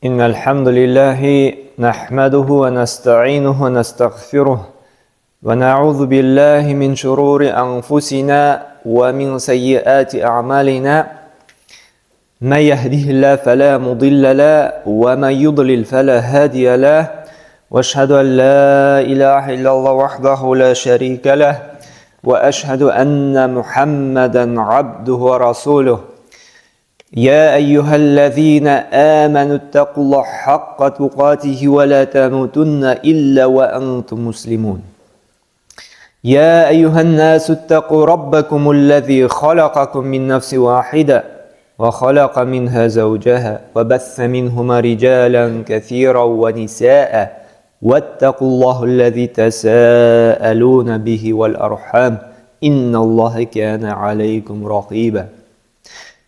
إن الحمد لله نحمده ونستعينه ونستغفره ونعوذ بالله من شرور أنفسنا ومن سيئات أعمالنا ما يهده الله فلا مضل له ومن يضلل فلا هادي له واشهد أن لا إله إلا الله وحده لا شريك له وأشهد أن محمدا عبده ورسوله يا أيها الذين آمنوا اتقوا الله حق تقاته ولا تموتن إلا وأنتم مسلمون يا أيها الناس اتقوا ربكم الذي خلقكم من نفس واحدة وخلق منها زوجها وبث منهما رجالا كثيرا ونساء واتقوا الله الذي تساءلون به والأرحام إن الله كان عليكم رقيبا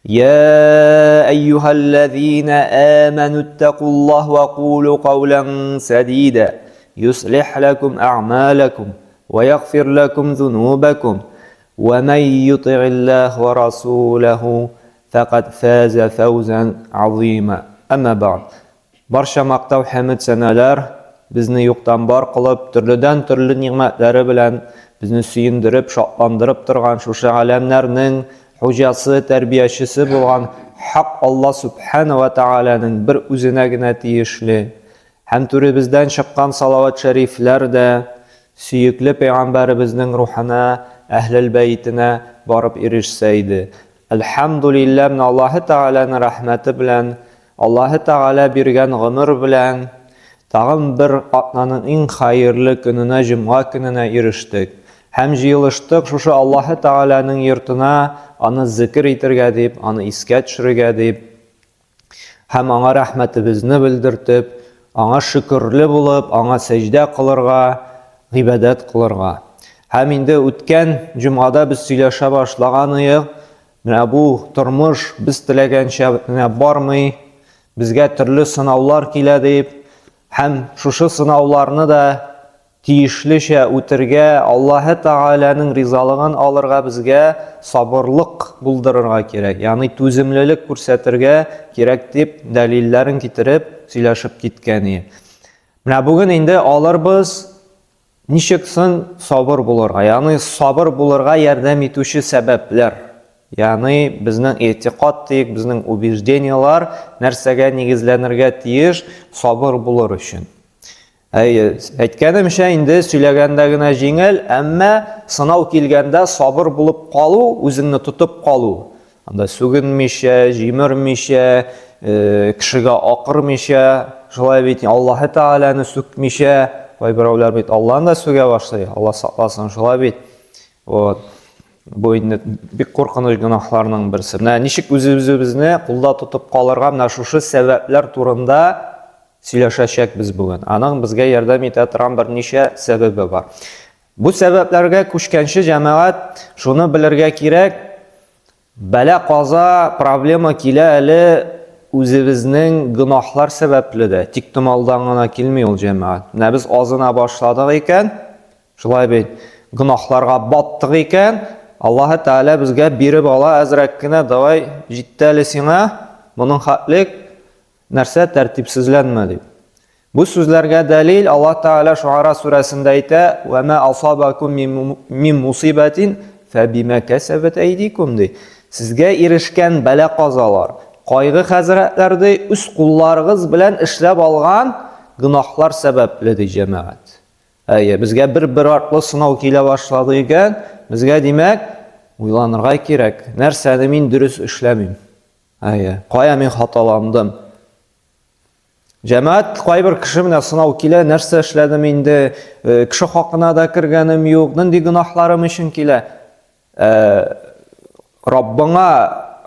يا أيها الذين آمنوا اتقوا الله وقولوا قولا سديدا يصلح لكم أعمالكم ويغفر لكم ذنوبكم ومن يطع الله ورسوله فقد فاز فوزا عظيما أما بعد Барча мактау хәмед сәнәләр безне юктан бар кылып, төрледән-төрле нигъмәтләре белән безне сөендереп, шатландырып торган шушы галәмнәрнең хуҗасы, тәрбиячесе булган Хак Алла Сүбхәнә вә Тәгаләнең бер үзенә генә тиешле. Һәм түребездән чыккан салават шәрифләр дә сөекле пәйгамбәребезнең рухына, әһлел бәйтенә барып ирешсә иде. Әлхәмдулилләһ, менә Аллаһы Тәгаләнең рәхмәте белән, Аллаһы Тәгалә биргән гомер белән тагын бер атнаның иң хәерле көненә, җомга көненә ирештек. Һәм җыелыштык шушы Аллаһы Тәгаләнең йортына, аны зикер итергә дип, аны искә төшерергә дип, һәм аңа рәхмәтебезне белдертеп, аңа шөкерле булып, аңа сәҗдә кылырга, гыйбадәт кылырга. Һәм инде үткән җомгада без сөйләшә башлаган идек, менә бу тормыш без теләгәнчә менә бармый, безгә төрле сынаулар килә дип, һәм шушы сынауларны да тиешлечә үтергә, Аллаһы Тәгаләнең ризалыгын алырга безгә сабырлык булдырырга кирәк, ягъни түземлелек күрсәтергә кирәк дип дәлилләрен китереп сөйләшеп киткән иде. Менә бүген инде алырбыз ничек соң сабыр булырга, ягъни сабыр булырга ярдәм итүче сәбәпләр. Ягъни безнең эътикад диек, безнең убеждениелар нәрсәгә нигезләнергә тиеш сабыр булыр өчен. Әйе, әйткәнемчә, инде сөйләгәндә генә җиңел, әмма сынау килгәндә сабыр булып калу, үзеңне тотып калу, анда сүгенмичә, җимермичә, э, кешегә акырмыйча, шулай бит Аллаһы Тәгаләне сүкмичә, кайберәүләр бит Аллаһны да сүгә башлый, Алла сакласын, шулай бит. Вот. Бу инде бик куркыныч гөнаһларның берсе. Менә ничек үзебезне кулда тотып калырга, менә шушы сәбәпләр турында сөйләшәчәкбез бүген. Аның безгә ярдәм итә торган берничә сәбәбе бар. Бу сәбәпләргә күчкәнче җәмәгать шуны белергә кирәк, бәла каза, проблема килә әле үзебезнең гөнаһлар сәбәпле дә. Тик томалдан гына килми ул җәмәгать. Менә без азына башладык икән, шулай бит, гөнаһларга баттык икән, Аллаһы Тәгалә безгә биреп ала әзрәк кенә, давай, җитте әле сиңа, моның хәтлек Нәрсә тәртипсезләнмә дип. Бу сүзләргә дәлил Аллаһ Тәгалә Шуара сүрәсендә әйтә: "Ва ма асабакум мин мусибатин фабима касабат айдикум" ди. Сезгә ирешкән бәла-казалар, кайгы-хәзрәтләр ди, үз кулларыгыз белән эшләп алган гөнаһлар сәбәпле ди җәмәгать. Әйе, безгә бер-бер артлы сынау килә башлады икән, безгә димәк, уйланырга кирәк. Нәрсәне мин дөрес эшләмим? Әйе, кая мин хаталандым? Җәмәгать кайбер кеше менә сынау килә, нәрсә эшләдем инде, э, кеше хакына да кергәнем юк, нинди гөнаһларым өчен килә. Э, Раббыңа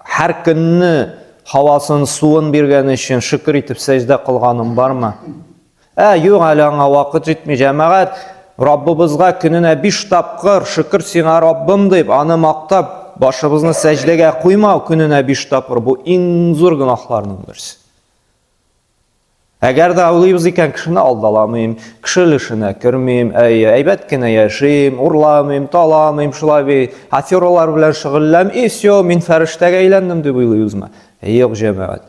һәр көнне һавасын, суын биргән өчен шөкер итеп сәҗдә кылганым бармы? Ә, юк, әле аңа вакыт җитми, җәмәгать. Раббыбызга көненә биш тапкыр шөкер сиңа, Раббым дип, аны мактап, башыбызны сәҗдәгә куймау көненә биш тапкыр бу иң зур гөнаһларның берсе. Әгәр дә уйлыйбыз икән, кешене алдаламыйм, кеше өлешенә кермим, әй, әйбәт кенә яшим, урламыйм, таламыйм, шулай бит, афералар белән шөгыльләнмим, и все, мин фәрештәгә әйләндем дип уйлыйбызмы? Юк, җәмәгать.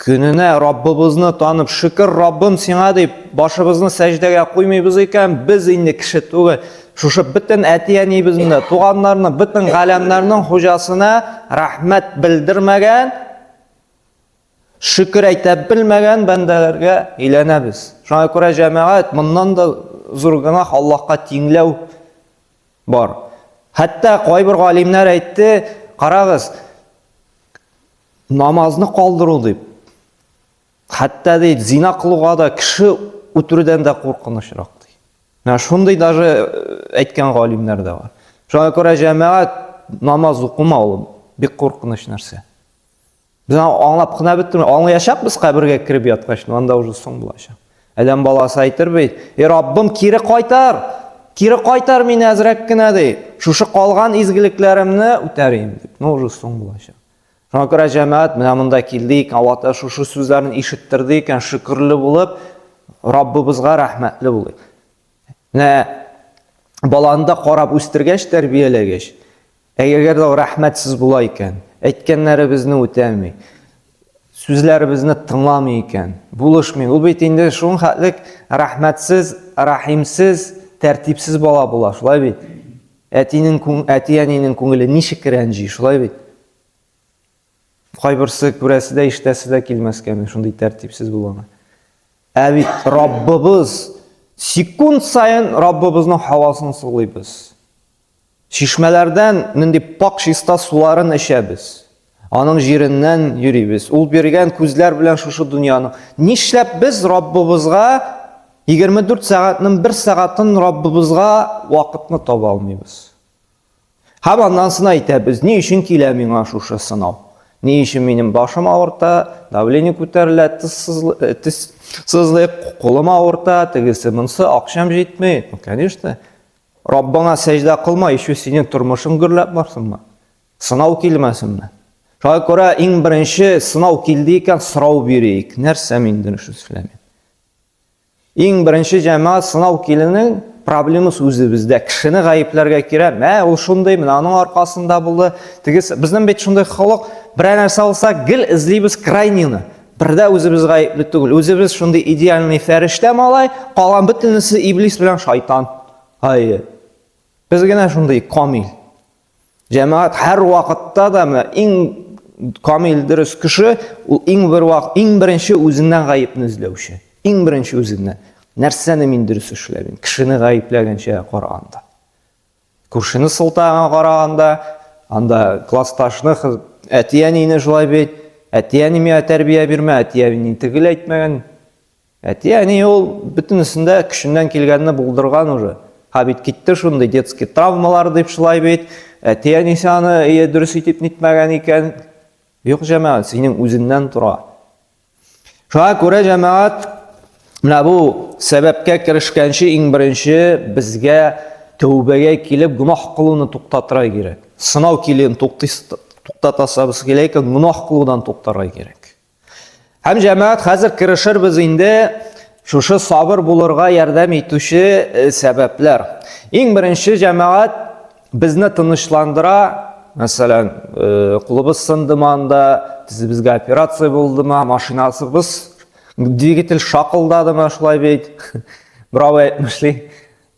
Көненә Раббыбызны танып, шөкер Раббым сиңа дип, башыбызны сәҗдәгә куймыйбыз икән, без инде кеше түгел. Шушы бөтен әти-әниебезне, туганнарны, бөтен галәмнәрнең хуҗасына рәхмәт белдермәгән, шөкер әйтә белмәгән бәндәләргә әйләнәбез. Шуңа күрә җәмәгать, моннан да зур гөнаһ Аллаһка тиңләү бар. Хәтта кайбер галимнәр әйтте, карагыз, намазны калдыру дип. Хәтта ди, зина кылуга да кеше үтерүдән дә куркынычрак ди. Менә шундый даже э, әйткән галимнәр дә бар. Шуңа күрә җәмәгать намаз укымау ул бик куркыныч нәрсә. Без аны аңлап кына бетерми, аңлаячакбыз кабергә кереп яткач, но анда уже соң булачак. Адәм баласы әйтер бит, "Эй Раббым, кире кайтар! Кире кайтар мине әзрәк кенә" ди. Шушы калган изгелекләремне үтәрим дип. Ну уже соң булачак. Шуңа күрә җәмәгать менә монда килде икән, Алла Тәгалә шушы сүзләрен ишеттерде икән, шөкерле булып, Раббыбызга рәхмәтле булыйк. Менә баланы да карап үстергәч, тәрбияләгәч, әгәр дә ул рәхмәтсез була икән, әйткәннәребезне үтәми, сүзләребезне тыңламый икән, булышмый, ул бит инде шуның хәтлек рәхмәтсез, рәхимсез, тәртипсез бала була, шулай бит? Әтинең, әти-әнинең күңеле ничек рәнҗи, шулай бит? Кайберсе күрәсе дә, ишетәсе дә килмәскә, мин шундый тәртипсез булам. Ә бит Раббыбыз секунд саен Раббыбызның һавасын сулыйбыз. Чишмәләрдән нинди пак чиста суларын эчәбез. Аның җиреннән йөрибез. Ул биргән күзләр белән шушы дөньяны. Нишләп без Раббыбызга 24 сәгатьнең бер сәгатен Раббыбызга вакытны таба алмыйбыз? Һәм аннан соң әйтәбез, ни өчен килә миңа шушы сынау? Ни өчен минем башым авырта, давление күтәрелә, тез сызлый, тез сызлый, кулым авырта, тегесе монсы, акчам җитми. Ну, конечно, Раббыңа сәҗдә кылма, еще синең тормышың гөрләп барсынмы? Сынау килмәсенме? Шуңа күрә иң беренче сынау килде икән, сорау бирик. Нәрсә мин дөрес эшләмим? Иң беренче җәмәгать сынау киленең проблемасы үзебездә. Кешене гаепләргә кирәк. Мә, ул шундый, менә аның аркасында булды. Тегесе, безнең бит шундый холык, берәр нәрсә булса, гел эзлибез крайнины. Бердә үзебез гаепле түгел. Үзебез шундый идеальный фәрештә малай, калган бөтенесе иблис белән шайтан. Ай. Без генә шундый камил. Җәмәгать һәр вакытта да менә иң камил дөрес кеше, ул иң бер вак, иң беренче үзеннән гаепне эзләүче. Иң беренче үзеннән. Нәрсәне мин дөрес эшләдем? Кешене гаепләгәнчә караганда. Күршене сылтаган караганда, анда классташны, әти-әнине шулай бит, әти-әни миңа тәрбия бирмә, әти-әни тегел әйтмәгән. Әти-әни ул бөтенесендә көченнән килгәнне булдырган уже. Ха бит китте шундый детский травмалар дип шулай бит. Әти-әнисе аны ие дөрес итеп нитмәгән икән. Юк, җәмәгать, синең үзеннән тора. Шуңа күрә җәмәгать менә бу сәбәпкә керешкәнче иң беренче безгә тәүбәгә килеп гөнаһ кылуны туктатырга кирәк. Сынау килүен туктатасыбыз килә икән, гөнаһ кылудан туктарга кирәк. Һәм җәмәгать хәзер керешербез инде шушы сабыр булырга ярдәм итүче э, сәбәпләр. Иң беренче җәмәгать Безне тынычландыра, мәсәлән, э, кулыбыз сындымы анда, тезебезгә операция булдымы, машинасыбыз двигатель шакылдадымы, шулай бит. Берәү әйтмешли,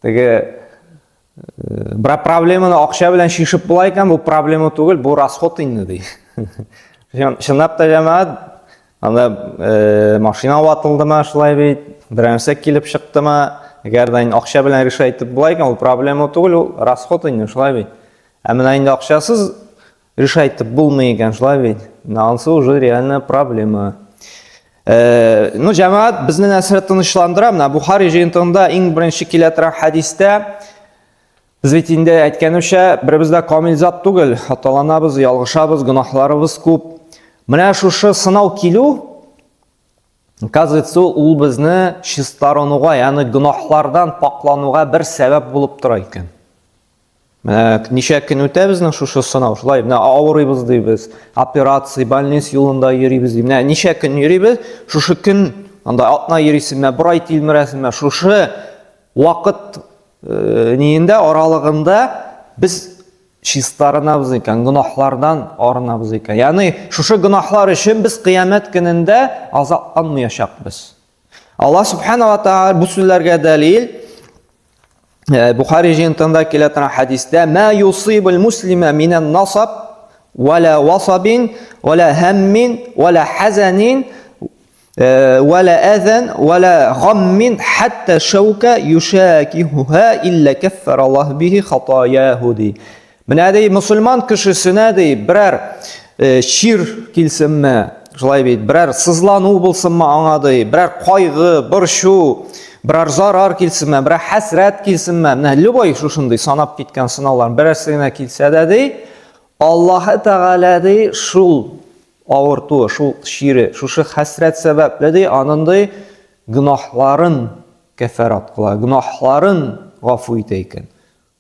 теге э, бер проблеманы акча белән чишеп була икән, бу проблема түгел, бу расход инде ди. Чынлап та җәмәгать, Анда э, машина ватылдымы, шулай бит, бер нәрсә килеп чыктымы, әгәр дә инде акча белән решать итеп була икән, ул проблема түгел, ул расход инде, шулай бит. Ә менә инде акчасыз решать итеп булмый икән, шулай бит. Менә анысы уже реальная проблема. Э, ну, җәмәгать безне нәрсә тынычландыра? Менә Бухари җыентыгында иң беренче килә торган хәдистә Без бит инде әйткәнемчә, беребез дә камил зат түгел, хаталанабыз, ялгышабыз, гөнаһларыбыз күп. Менә шушы сынау килү, оказывается, ул безне чистарынуга, ягъни гөнаһлардан паклануга бер сәбәп булып тора икән. Менә ничә көн үтә безнең шушы сынау, шулай, менә авырыйбыз дибез, операция, больниц юлында йөрибез ди. Менә ничә көн йөрибез, шушы көн анда атна йөрисең, менә бер ай тилмерәсең, менә шушы вакыт э, ниендә аралыгында без чистарынабыз икән, гөнаһлардан арынабыз икән. Ягъни шушы гөнаһлар өчен без кыямәт көнендә азапланмаячакбыз. Аллаһ субхана ва тааля бу сүзләргә дәлил Бухари җыентында килә торган хәдистә: "Ма юсибул муслима минан насаб вала васабин вала һаммин вала хазанин вала азан вала гаммин хатта шаука юшакихуха илля каффара Аллаһ бихи хатаяху" ди. Менә ди мусульман кешесенә ди берәр чир килсенме, шулай бит, берәр сызлану булсынмы аңа ди, берәр кайгы, борчу, берәр зарар килсенме, берәр хәсрәт килсенме, менә любой шушындый санап киткән сынаулар берәрсе генә килсә дә ди, Аллаһы Тәгалә ди шул авыртуы, шул чире, шушы хәсрәт сәбәпле ди, аның ди гөнаһларын кәфәрат кыла, гөнаһларын гафу итә икән.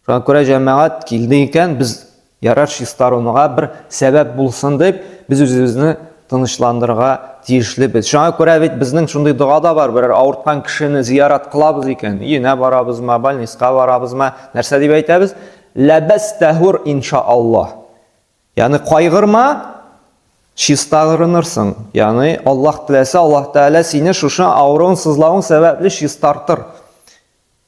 Шуңа күрә җәмәгать килде икән, без ярар чистарынуга бер сәбәп булсын дип, без үзебезне тынычландырырга тиешлебез. Шуңа күрә бит безнең шундый дога да бар, берәр авырткан кешене зиярат кылабыз икән, өенә барабызмы, больницага барабызмы, нәрсә дип әйтәбез? Ләбәс тәһур иншааллаһ. Ягъни кайгырма, чистарынырсың. Ягъни Аллаһ теләсә, Аллаһ Тәгалә сине шушы авыруың, сызлавың сәбәпле чистартыр.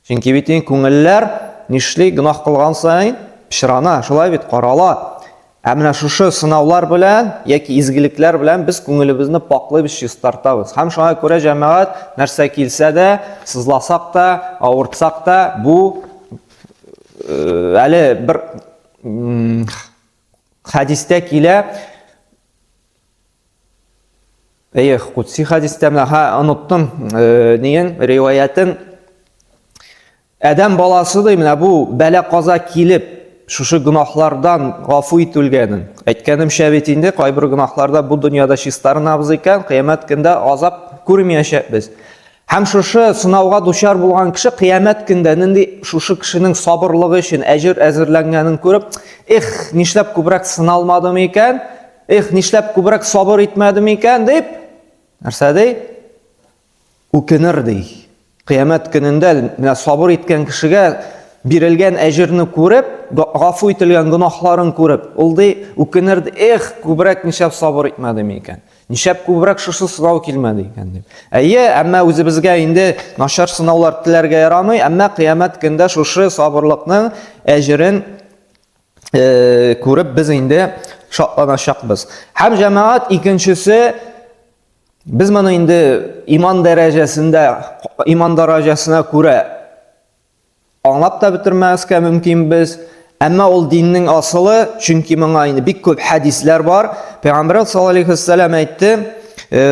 Чөнки бит инде күңелләр нишли, гөнаһ кылган саен пычрана, шулай бит, карала. Ә менә шушы сынаулар белән яки изгелекләр белән без күңелебезне паклыйбыз, чистартабыз. Һәм шуңа күрә җәмәгать нәрсә килсә дә, сызласак та, авыртсак та, бу әле бер хәдистә килә, Әйе, Кудси хәдистә менә ха оныттым, ниен риваятен. Адәм баласы ди, менә бу бәла каза килеп, шушы гөнаһлардан гафу ителгәнен. Әйткәнемчә бит инде, кайбер гөнаһларда бу дөньяда чистарынабыз икән, кыямәт көндә азап күрмәячәкбез. Һәм шушы сынауга дучар булган кеше кыямәт көндә нинди шушы кешенең сабырлыгы өчен әҗер әзерләнгәнен күреп, эх, нишләп күбрәк сыналмадым икән, эх, нишләп күбрәк сабыр итмәдем икән дип, нәрсә ди? Үкенер ди. Кыямәт көнендә менә сабыр иткән кешегә бирелгән әҗерне күреп, гафу ителгән гөнаһларын күреп, ул ди, үкенер, эх, күбрәк нишләп сабыр итмәдем икән. Нишләп күбрәк шушы сынау килмәде икән дип. Әйе, әмма үзебезгә инде начар сынаулар теләргә ярамый, әмма кыямәт көндә шушы сабырлыкның әҗерен күреп без инде шатланачакбыз. Һәм җәмәгать икенчесе без моны инде иман дәрәҗәсендә иман дәрәҗәсенә күрә Аңлап та бетермәскә мөмкинбез. Әмма ул диннең асылы, чөнки моңа инде бик күп хәдисләр бар. Пәйгамбәр саллаллаһу алейхи вәссәлам әйтте,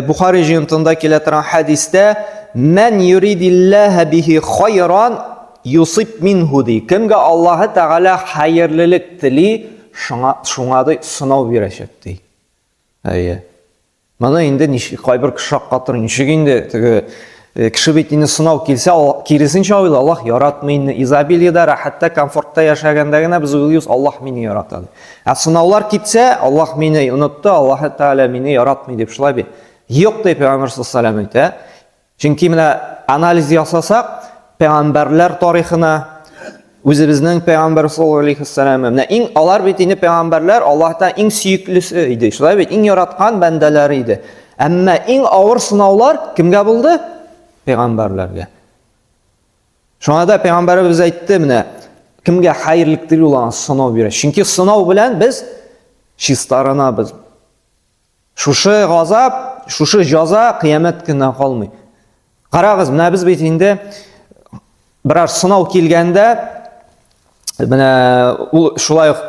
Бухари җыентында килә торган хәдистә, "Мән юридиллаһа бихи хайран юсиб минһу" ди. Кемгә Аллаһы Тәгалә хәерлелек тели, шуңа шуңа ди сынау бирәчәк ди. Әйе. Моны инде ничек кайбер кеше шаккатыр, ничек инде теге кеше бит инде сынау килсә, киресенчә уйлый, Аллаһ яратмый инде. Изобилиедә, рәхәттә, комфортта яшәгәндә генә без уйлыйбыз, Аллаһ мине ярата дип. Ә сынаулар китсә, Аллаһ мине онытты, Аллаһ Тәгалә мине яратмый дип шулай бит. Юк дип Пәйгамбәр саллаллаһу алейһи әйтә. Чөнки менә анализ ясасак, пәйгамбәрләр тарихына, үзебезнең пәйгамбәр саллаллаһу алейхи вәссәлам, менә иң алар бит инде пәйгамбәрләр Аллаһтан иң сөеклесе иде. Шулай бит, иң яраткан бәндәләре иде. Әмма иң авыр сынаулар кемгә булды? Пәйгамбәрләргә. Шуңа да пәйгамбәребез әйтте, менә кемгә хәерлек тели ул аңа сынау бирә. Чөнки сынау белән без чистарынабыз. Шушы газап, шушы җаза кыямәт көненә калмый. Карагыз, менә без бит инде берәр сынау килгәндә, менә ул шулай ук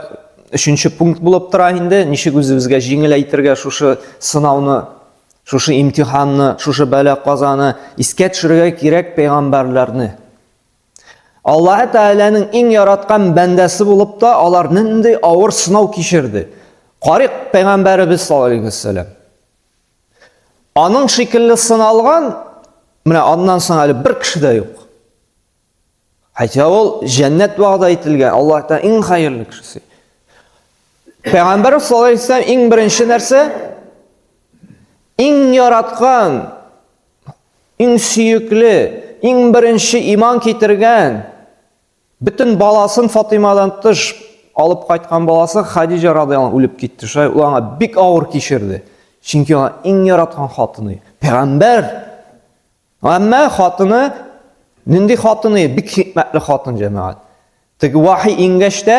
өченче пункт булып тора инде, ничек үзебезгә җиңел әйтергә шушы сынауны, шушы имтиханны, шушы бәла-казаны искә төшерергә кирәк пәйгамбәрләрне. Аллаһы Тәгаләнең иң яраткан бәндәсе булып та алар нинди авыр сынау кичерде. Карыйк пәйгамбәребез саллаллаһу алейһи вәсәлләм. Аның шикелле сыналган, менә аннан соң әле бер кеше дә юк. Хотя ул җәннәт вәгъдә ителгән, Аллаһтан иң хәерле кешесе. Пәйгамбәр саллаллаһу алейһи вәсәлләм иң беренче нәрсә иң яраткан Иң сөекле, иң беренче иман китергән, бөтен баласын Фатыймадан тыш алып кайткан баласы Хадиҗа радыяллаһу үлеп китте. Шулай ул аңа бик авыр кичерде. Чөнки аңа иң яраткан хатыны. Пәйгамбәр. Әмма хатыны нинди хатыны? Бик хикмәтле хатын җәмәгать. Теге вахи иңгәч тә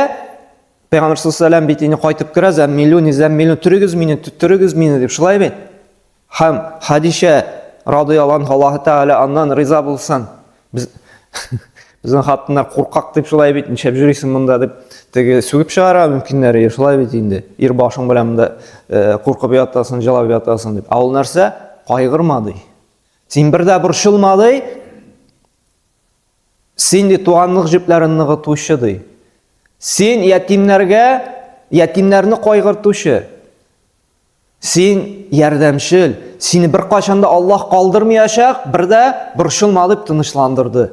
Пәйгамбәр саллаллаһу алейһи бит инде кайтып керә, зәммилүни, зәммилү, төрегез мине, төрегез мине дип, шулай бит? Һәм Хадичә радыяллаһу анха, Аллаһ Тәгалә аннан риза булсын. Без безнең хатыннар куркак дип шулай бит, нишләп йөрисең монда дип теге сүгеп чыгара мөмкиннәр, шулай бит инде. Ир башың белән монда э, куркып ятасың, җылап ятасың дип. Ә ул нәрсә? Кайгырма ди. Син бер дә борчылма ди. Син ди туганлык җепләрен ныгытучы ди. Син ятимнәргә, ятимнәрне кайгыртучы. Син ярдәмчел, сине беркайчан да Аллаһ калдырмаячак, бер дә борчылма дип тынычландырды.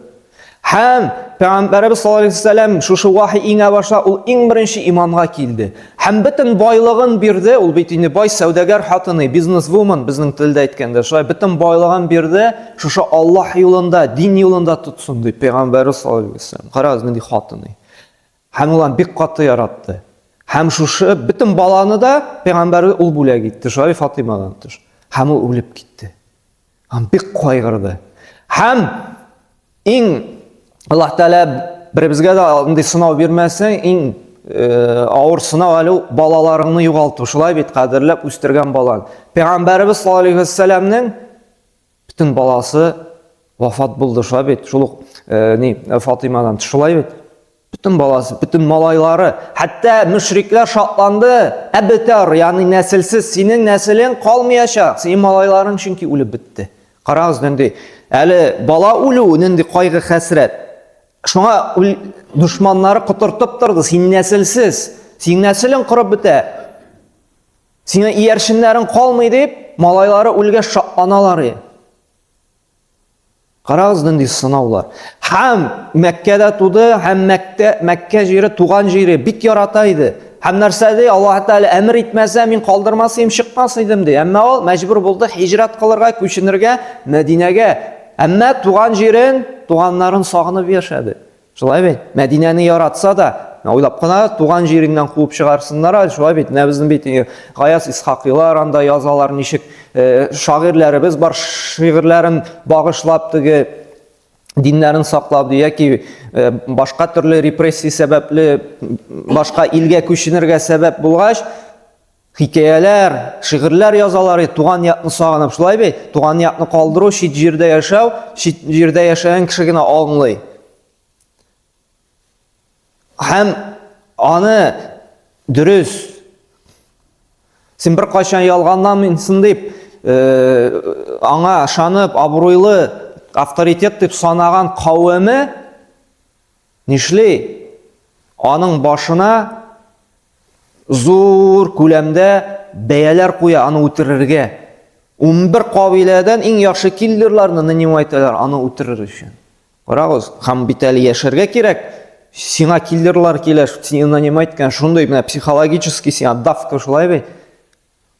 Һәм Пәйгамбәребез саллаллаһу алейһи вәсәлләм шушы вахи иңә башлап, ул иң беренче иманга килде. Һәм бөтен байлыгын бирде, ул бит инде бай сәүдәгәр хатыны, бизнесвумен безнең телдә әйткәндә, шулай бөтен байлыгын бирде, шушы Аллаһ юлында, дин юлында тотсын дип Пәйгамбәребез саллаллаһу алейһи вәсәлләм. Карагыз, нинди хатыны. Һәм ул аны бик каты яратты. Һәм шушы бөтен баланы да пәйгамбәр ул бүләк итте, шулай Фатыймадан тыш. Һәм ул үлеп китте. Һәм бик кайгырды. Һәм иң Аллаһ Тәгалә беребезгә дә андый сынау бирмәсен, иң э, авыр сынау әле ул балаларыңны югалту. Шулай бит, кадерләп үстергән балаң. Пәйгамбәребез саллаллаһу алейһи вәсәләмнең Бөтен баласы вафат булды, шулай бит. Шул ук э, ни э, Фатыймадан шулай бит. Бөтен баласы, бөтен малайлары, хәтта мөшрикләр шатланды. Әбтар, ягъни нәселсез, синең нәселең калмаячак. Синең малайларың чөнки үлеп бетте. Карагыз нинди. Әле бала үлү нинди кайгы хәсрәт. Шуңа дошманнары котыртып торды, син нәселсез, синең нәселең корып бетә. Сиңа иярченнәрең калмый дип, малайлары үлгәч шатланалар. Карагыз нинди сынаулар. Һәм Мәккәдә туды, һәм Мәккә, Мәккә җире туган җире бик ярата иде. Һәм нәрсә ди, Аллаһ Тәгалә әмер итмәсә, мин калдырмас идем, чыкмас идем ди. Әмма ул мәҗбүр булды һиҗрәт кылырга, күченергә Мәдинәгә. Әмма туган җирен, туганнарын сагынып яшәде. Шулай бит? Мәдинәне яратса да, уйлап кына туган җиреңнән куып чыгарсыннар әле, шулай бит? Менә безнең бит Гаяз Исхакыйлар анда язалар, ничек э, шагыйрьләребез бар, шигырьләрен багышлап теге диннәрен саклап ди, яки э, башка төрле репрессия сәбәпле башка илгә күченергә сәбәп булгач, хикәяләр, шигырьләр язалар, туган якны сагынып, шулай бит? Туган якны калдыру, чит җирдә яшәү, чит җирдә яшәгән кеше генә аңлый. Һәм аны дөрес син беркайчан ялганламыйсың дип, э, аңа ышанып, абруйлы авторитет дип санаган кавеме нишли? Аның башына зур күләмдә бәяләр куя аны үтерергә. 11 кабиләдән иң яхшы киллерларны нанимать итәләр аны үтерер өчен. Карагыз, һәм бит әле яшәргә кирәк. Сиңа киллерлар килә, сине нанимать иткән шундый менә психологический сиңа давка шулай бит.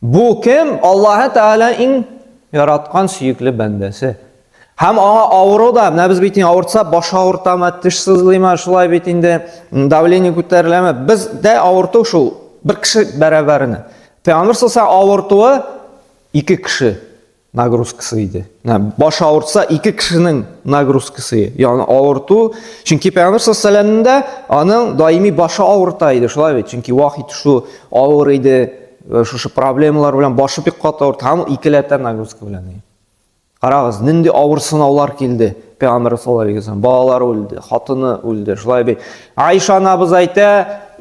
Бу кем? Аллаһы Тәгалә иң яраткан сөекле бәндәсе. Һәм аңа авыру да, менә без бит инде авыртса, баш авыртамы, теш сызлыймы, шулай бит инде, давление күтәреләме? Без дә авырту шул бер кеше бәрабәренә. Пәйгамбер саллаллаһу авыртуы ике кеше нагрузкасы иде. Менә баш авыртса, ике кешенең нагрузкасы. Ягъни авырту, чөнки Пәйгамбер саллаллаһу дә аның даими башы авырта иде, шулай бит? Чөнки вахи төшү авыр иде, э, шушы проблемалар белән башы бик каты авырта, һәм икеләтә нагрузка белән. Карагыз, нинди авыр сынаулар килде Пәйгамбер саллаллаһу алейһи вәсәлләм. Балалары үлде, хатыны үлде, шулай бит. Айша анабыз әйтә,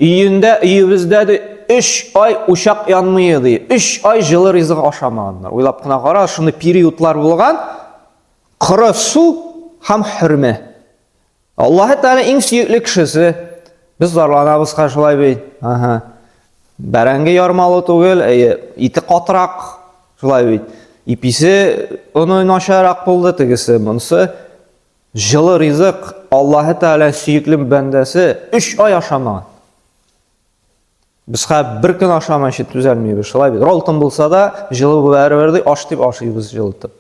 өендә, өебездә ди, 3 ай учак янмый ди. 3 ай җылы ризык ашамаганнар. Уйлап кына кара, шундый периодлар булган. Коры су һәм хөрмә. Аллаһы Тәгалә иң сөекле кешесе. Без зарланабыз ха шулай бит. Ага. Бәрәңге ярмалы түгел, әйе, ите катырак, шулай бит. Иписе оны начаррак булды, тегесе, монысы. Җылы ризык Аллаһы Тәгалә сөекле бәндәсе 3 ай ашамаган. Без хә бер көн ашамайча түзәлмибез, шулай бит. Ролтон булса да, җылы бәрібер ди, аш дип ашыйбыз җылытып.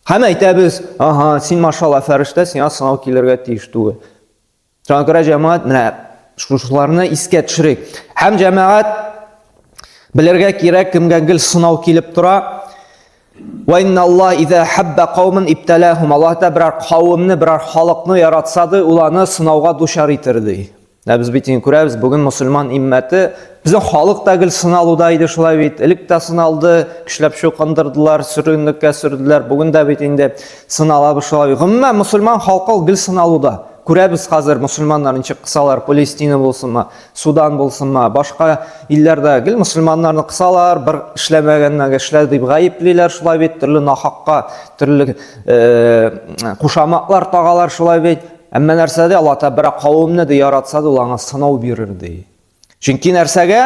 Һәм әйтәбез, ага, син машалла фәрештә, сиңа сынау килергә тиеш түгел. Шуңа күрә җәмәгать менә шушыларны искә төшерик. Һәм җәмәгать белергә кирәк, кемгә гел сынау килеп тора. Ва инна Аллаһ иза хабба кауман ибталахум. Аллаһ та берәр кавымны, берәр халыкны яратса ди, ул аны сынауга дучар итер ди. Ә без бит инде күрәбез, бүген мусульман иммәте, безнең халык та гел сыналуда иде шулай бит. Элек тә сыналды, көчләп чукындырдылар, сөргенлеккә сөрделәр. Бүген дә бит инде сыналабыз шулай бит. Гомумән, мусульман халкы ул гел сыналуда. Күрәбез хәзер мусульманнар ничек кысалар, Палестина булсынмы, Судан булсынмы, башка илләрдә гел мусульманнарны кысалар, бер эшләмәгәннәргә эшләде дип гаеплиләр шулай бит, төрле нахакка, төрле кушаматлар тагалар шулай бит. Әмма нәрсә ди, Алла Тәгалә бер кавымны ди яратса ди, ул аңа сынау бирер ди. Чөнки нәрсәгә?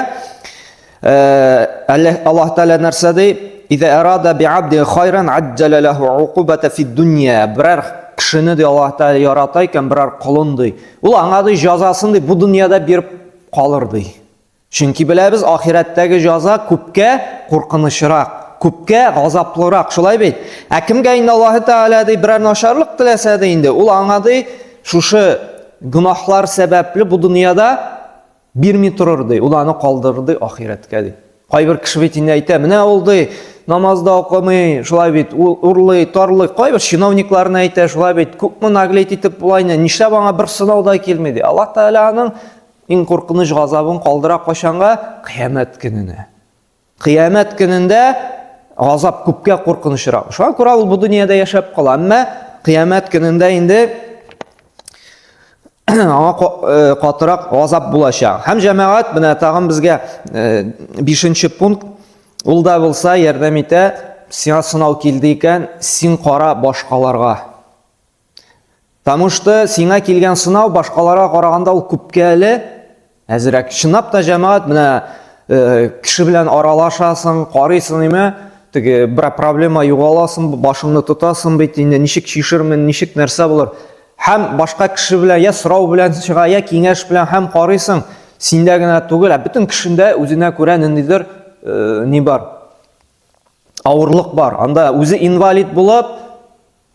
Аллаһ Тәгалә нәрсә ди? Иза арада би абди хайран аджжала лаху укубата фид дунья. Берәр кешене ди Аллаһ Тәгалә ярата икән, берәр колын ди. Ул аңа ди җәзасын ди бу дөньяда биреп калыр ди. Чөнки беләбез, ахирәттәге җаза күпкә куркынычрак, күпкә газаплырак, шулай бит? Ә кемгә инде Аллаһы Тәгалә ди берәр начарлык теләсә ди инде, ул аңа ди шушы гөнаһлар сәбәпле бу дөньяда бирми торыр ди, ул аны калдырыр ди ахирәткә ди. Кайбер кеше бит инде әйтә, менә ул ди намаз да укымый, шулай бит, ул урлый, тарлый. Кайбер чиновникларны әйтә, шулай бит, күпме наглеть итеп була инде, нишләп аңа бер сынау да килми ди. Аллаһ Тәгалә аның Иң куркыныч газабын калдыра кайчанга? Кыямәт көненә. Кыямәт көнендә газап күпкә куркынычрак. Шуңа күрә ул бу дөньяда яшәп кала. Әмма кыямәт көнендә инде аңа э, катырак газап булачак. Һәм җәмәгать менә тагын безгә э, бишенче пункт ул да булса ярдәм итә. Сиңа сынау килде икән, син кара башкаларга. Потому что сиңа килгән сынау башкаларга караганда ул күпкә әле әзрәк. Чынлап та җәмәгать менә э, кеше белән аралашасың, карыйсың име, теге бер проблема югаласың, башыңны тотасың бит инде ничек чишермен, ничек нәрсә булыр. Һәм башка кеше белән я сорау белән чыга, я киңәш белән һәм карыйсың, синдә генә түгел, ә бөтен кешендә үзенә күрә ниндидер э, ни бар. Авырлык бар. Анда үзе инвалид булып,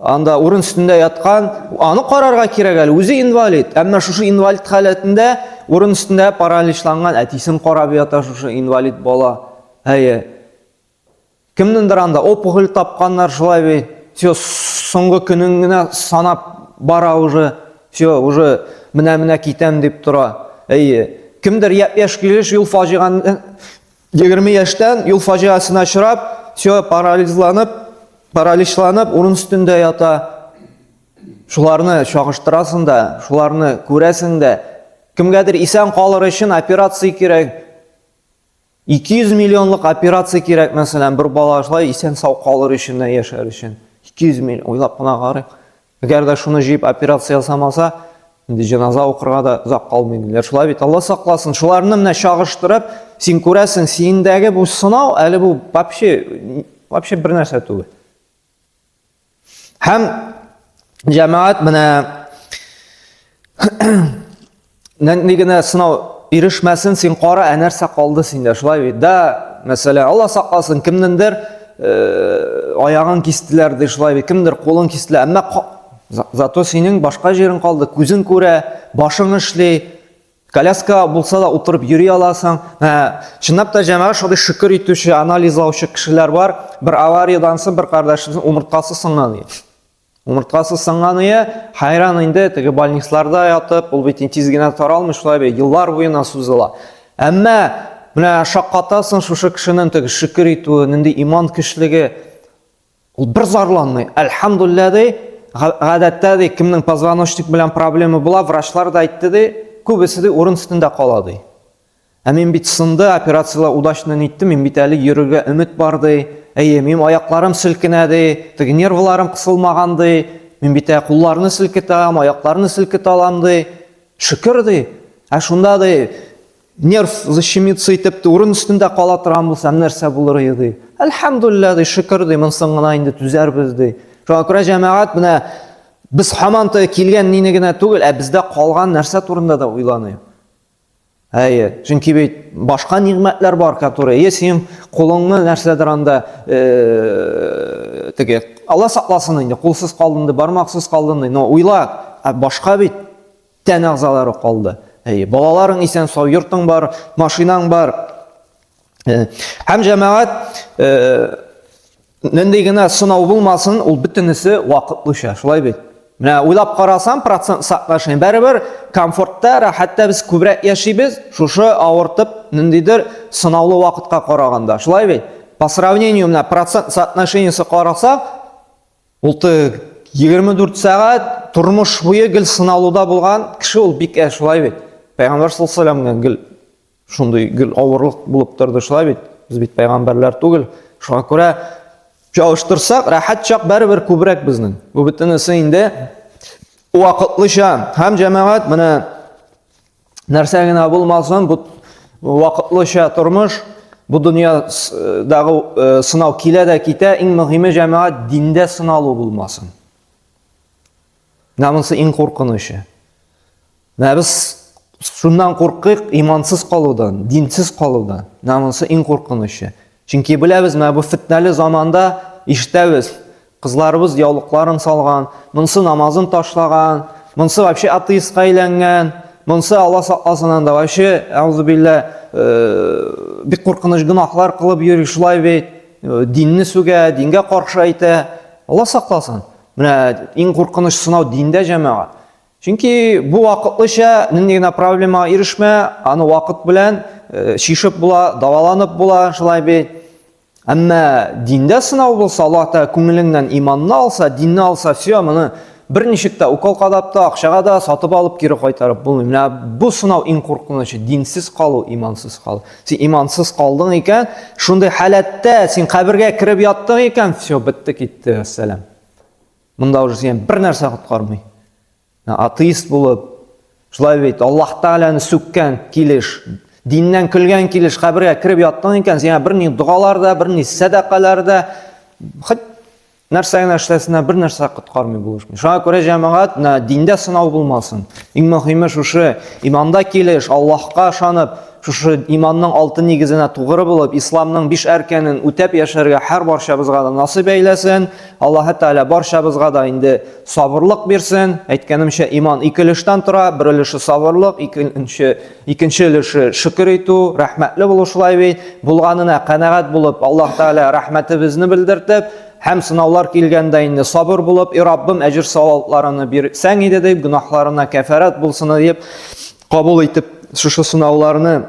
Анда урын өстендә яткан, аны карарга кирәк әле, үзе инвалид. Әмма шушы инвалид халәтендә урын өстендә параличланган әтисен карап ята шушы инвалид бала. Әйе. Кемнеңдер анда опухоль тапканнар шулай бит. Все, соңгы көнен генә санап бара уже. Все, уже менә-менә китәм дип тора. Әйе. Кемдер япь-яшь килеш юл фаҗиганы 20 яшьтән юл фаҗиасына очрап, все, парализланып, параличланып, урын өстендә ята. Шуларны чагыштырасың да, шуларны күрәсең дә. Кемгәдер исән калыр өчен операция кирәк. 200 миллионлык операция кирәк, мәсәлән, бер бала шулай исән сау калыр өчен дә яшәр өчен. 200 миллион, уйлап кына карыйк. Әгәр дә шуны җыеп операция ясамаса, инде җеназа укырга да озак калмый диләр. Шулай бит, Алла сакласын. Шуларны менә чагыштырып, син күрәсең, синдәге бу сынау әле бу вообще вообще бер нәрсә түгел. Һәм җәмәгать менә Нинди генә сынау ирешмәсен, син кара, ә нәрсә калды синдә, шулай бит. Да, мәсәлән, Алла сакласын, кемнеңдер э, аягын кистеләр ди, шулай бит, кемдер кулын кистеләр. Әмма зато синең башка җирең калды, күзең күрә, башың эшли, коляска булса да утырып йөри аласың. Ә, чынлап та җәмәгать шундый шөкер итүче, анализлаучы кешеләр бар. Бер авариядән соң бер кардәшебезнең умырткасы сынган. Умырткасы сынган ие, хайран инде теге больницаларда ятып, ул бит тиз генә таралмый, шулай бит, еллар буена сузыла. Әмма менә шаккатасың шушы кешенең теге шөкер итүе, нинди иман көчлеге. Ул бер зарланмый. Әлхәмдулилла ди, гадәттә ди, кемнең позвоночник белән проблема була, врачлар да әйтте ди, күбесе ди урын өстендә кала ди. Ә мин бит сынды, операцияләр удачно нитте, мин бит әле йөрергә өмет бар ди. Әйе, минем аякларым селкенә ди, теге нервларым кысылмаган ди. Мин бит ә кулларны селкетә алам, аякларны селкетә алам ди. Шөкер ди. Ә шунда ди, нерв защемиться итеп урын өстендә кала торган булсам, нәрсә булыр иде ди. Әлхәмдулилла ди, шөкер ди, монсын гына инде түзәрбез ди. Шуңа күрә җәмәгать менә без һаман килгән нине генә түгел, ә бездә калган нәрсә турында да уйланыйк. Әйе, чөнки бит башка нигъмәтләр бар, которые, е синең кулыңны нәрсәдер анда э, теге Алла сакласын инде, кулсыз калдың ди, бармаксыз калдың ди. Но уйла, ә башка бит тән әгъзалары калды. Әйе, балаларың исән сау, йортың бар, машинаң бар. Һәм җәмәгать нинди генә сынау булмасын, ул бөтенесе вакытлыча, шулай бит. Менә уйлап карасам, процент соотношение барыбер комфортта, рәхәттә без күбрәк яшибез, шушы авыртып ниндидер сынаулы вакытка караганда. Шулай бит? По сравнению менә процент соотношениесе карасак, ул 24 сәгать тормыш буе гел сыналуда булган кеше ул бик әз, шулай бит? Пәйгамбәр саллаллаху алейһи гел шундый гел авырлык булып торды, шулай бит? Без бит пәйгамбәрләр түгел. Шуңа күрә чагыштырсак, рәхәт чак барыбер күбрәк безнең. Бу бөтенесе инде вакытлыча. Һәм җәмәгать менә нәрсә генә булмасын, бу вакытлыча тормыш, бу дөньядагы э, сынау килә дә китә, иң мөһиме җәмәгать диндә сыналу булмасын. Менә монысы иң куркынычы. Менә без шуннан куркыйк, имансыз калудан, динсез калудан. Менә монысы иң куркынычы. Чөнки беләбез, менә бу фитнәле заманда ишетәбез, кызларыбыз яулыкларын салган, монысы намазын ташлаган, монысы вообще атеистка әйләнгән, монысы Алла сакласын анда вообще, әүзубилла, э, бик куркыныч гөнаһлар кылып йөри, шулай бит, э, динне сүгә, дингә каршы әйтә. Алла сакласын. Менә иң куркыныч сынау диндә җәмәгать. Чөнки бу вакытлыча нинди генә проблемага ирешмә, аны вакыт белән э, чишеп була, дәваланып була, шулай бит. Әмма диндә сынау булса, Аллаһ Тәгалә күңелеңнән иманны алса, динне алса, все, моны берничек тә укол кадап та, акчага да сатып алып кире кайтарып булмый. Менә бу сынау иң куркынычы, динсез калу, имансыз калу. Син имансыз калдың икән, шундый халәттә син кабергә кереп яттың икән, все, бетте китте, вәссәлам. Монда уже сине бер нәрсә коткармый. Атеист булып, шулай бит, Аллаһ Тәгаләне сүккән килеш, диннән көлгән килеш кабергә кереп яттың икән, сиңа берни догалар да, берни сәдакалар да, хоть нәрсә генә эшләсенә бер нәрсә коткармый булышмый. Шуңа күрә җәмәгать, менә диндә сынау булмасын. Иң мөһиме шушы иманда килеш, Аллаһка ышанып, Шушы иманның алтын нигезенә тугры булып, исламның биш әркәнен үтәп яшәргә һәр барчабызга да насыйп әйләсен. Аллаһы Тәгалә барчабызга да инде сабырлык бирсен. Әйткәнемчә, иман ике өлештән тора. Бер өлеше сабырлык, икенче икенче өлеше шөкер итү, рәхмәтле булу шулай бит. Булганына канәгать булып, Аллаһ Тәгалә рәхмәтебезне белдертеп, һәм сынаулар килгәндә инде сабыр булып, И Раббым, әҗер-савапларыны бирсәң иде дип, гөнаһларына кәфәрәт булсын дип, кабул итеп шушы сынауларны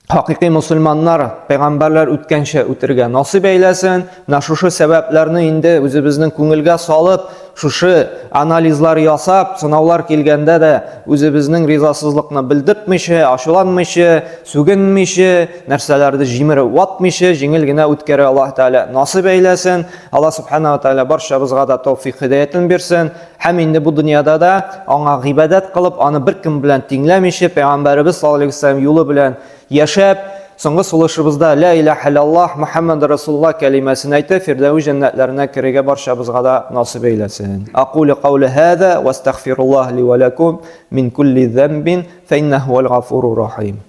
хакыйкый мусульманнар, пәйгамбәрләр үткәнчә үтергә насыйп әйләсен. Менә шушы сәбәпләрне инде үзебезнең күңелгә салып, шушы анализлар ясап, сынаулар килгәндә дә үзебезнең ризасызлыкны белдертмичә, ачуланмыйча, сүгенмичә, нәрсәләрне җимереп ватмыйча, җиңел генә үткәрә Аллаһ Тәгалә насыйп әйләсен. Аллаһ Субхана ва Тәгалә барчабызга да тәүфик һидәятен бирсен. Һәм инде бу дөньяда да аңа гыйбадәт кылып, аны беркем белән тиңләмичә, пәйгамбәребез саллаллаһу алейһи вәсәлләм юлы белән яшәп, соңгы сулышыбызда ла илаһа иллаллаһ Мухаммад Расулуллаһ кәлимәсен әйтеп, Фирдәүс җәннәтләренә керергә барчабызга да насыйп әйләсен. Акулю каули һаза ва астагфируллаһ ли ва лакум мин кулли замбин фа иннаһу вал гафурур рахим.